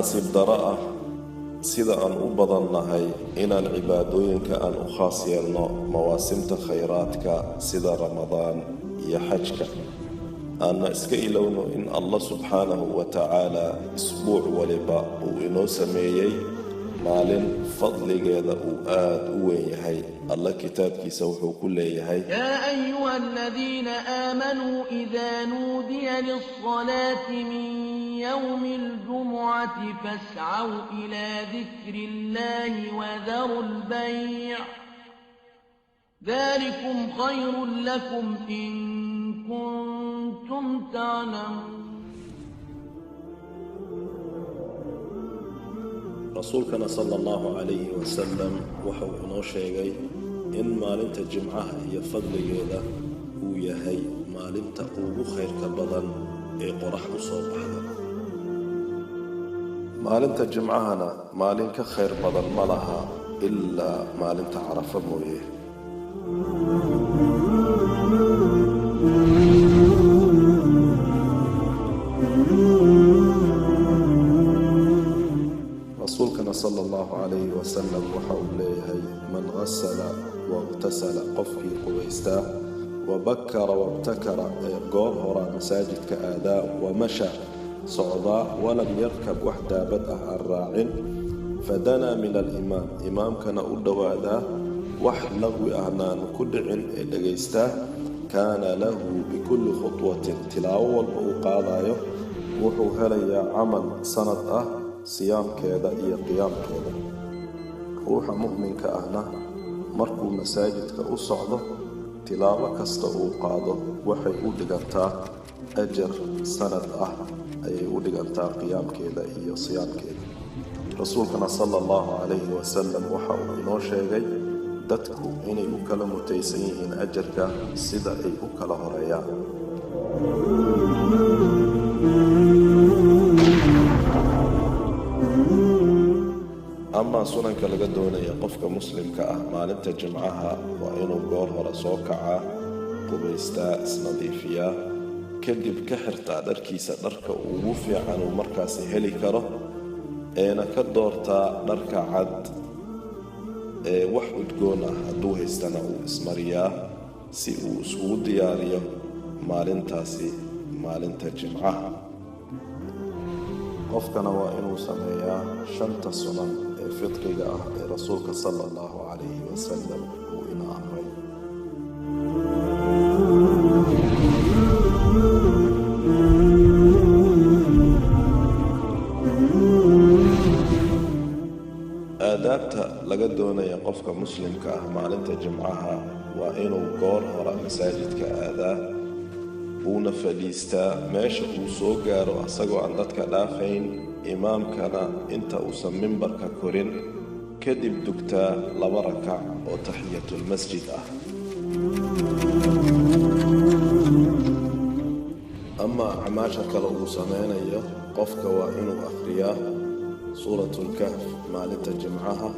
Nasiib daro ah sida aan u badannahay inaan cibaadooyinka aan u khaas yeelno mawaasimta khayraadka sida Ramadaan iyo xajka, aanna iska ilowno in Allah subxaanahu wa tacaala isbuuc waliba uu inoo sameeyey maalin fadligeeda uu aad u weyn yahay. Alla kitaabkiisa wuxuu ku leeyahay: يا أيها الذين آمنوا إذا نودي للصلاة من يوم الجمعة فاسعوا إلى ذكر الله وذروا البيع ذلكم خير لكم إن كنتم تعلمون. Rasuulkana sala Allahu calayhi wasalam wuxuu inoo sheegay in maalinta jimcaha iyo fadligeeda uu yahay maalinta ugu khayrka badan ee qorax u soo baxda. Maalinta jimcahana maalin ka khayr badan ma laha ilaa maalinta Carafa mooye. Rasuulkana sala Allahu calayhi wasalam waxa uu leeyahay: man ghasala waاghtasala, qofkii qubaystaa, wabakara wabtakara, ee goor horaa masaajidka aadaa, wamasha, socdaa, walam yarkab, wax daabad ah aan raacin, fadanaa min alimaam, imaamkana u dhowaadaa, wax laqwi ahnaanu ku dhicin ee dhagaystaa, kaana lahu bikulli khudwatin, tilaabo walba uu qaadayo wuxuu helayaa camal sanad ah siyaamkeeda iyo qiyaamkeeda. Ruuxa mu'minka ahna markuu masaajidka u socdo, tilaabo kasta uu qaado waxay u dhigantaa ajar sanad ah ayay u dhigantaa qiyaamkeeda iyo siyaamkeeda. Rasuulkana sala Allahu calayhi wasalam waxa uu inoo sheegay dadku inay u kala mutaysan yihiin ajarka sida ay u kala horeeyaan. Amaa sunanka laga doonaya qofka muslimka ah maalinta jimcaha waa inuu goor hore soo kacaa, qubaystaa, isnadiifiyaa, kadib ka xirtaa dharkiisa dharka ugu fiican uu markaasi heli karo, eena ka doortaa dharka cad ee wax udgoon ah hadduu haystana uu ismariyaa si uu iskugu diyaariyo maalintaasi, maalinta jimcaha. Qofkana waa inuu sameeyaa shanta sunan ee fitriga ah ee rasuulka sala Allahu calayhi wasalam uu ina amray. Aadaabta laga doonaya qofka muslimka ah maalinta jimcaha waa inuu goor hore masaajidka aadaa, uuna fadhiistaa meesha uu soo gaaro asagoo aan dadka dhaafayn, imaamkana inta uusan mimbarka korin kadib dugtaa 2 rakac oo taxiyatulmasjid ah. Ama acmaasha kale uu sameynayo qofka waa inuu akhriyaa Suuratulkahf maalinta jimcaha,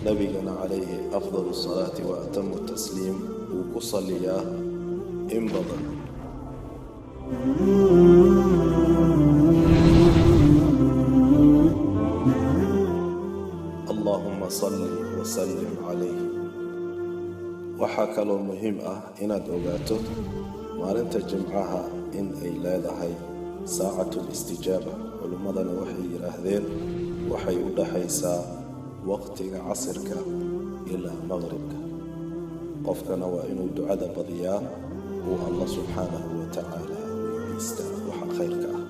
nabigana calayhi afdal asalaati wa atamu tasliim uu ku saliyaa in badan. Allaahuma salli wasallim calayh. Waxaa kaloo muhiim ah inaad ogaato maalinta jimcaha in ay leedahay saacatul istijaaba. Culimmadana waxay yidhaahdeen waxay u dhaxaysaa waqtiga casirka ilaa maqribka. Qofkana waa inuu ducada badiyaa, uu Allah subxaanahu wa tacaala weydiistaa waxa khayrka ah.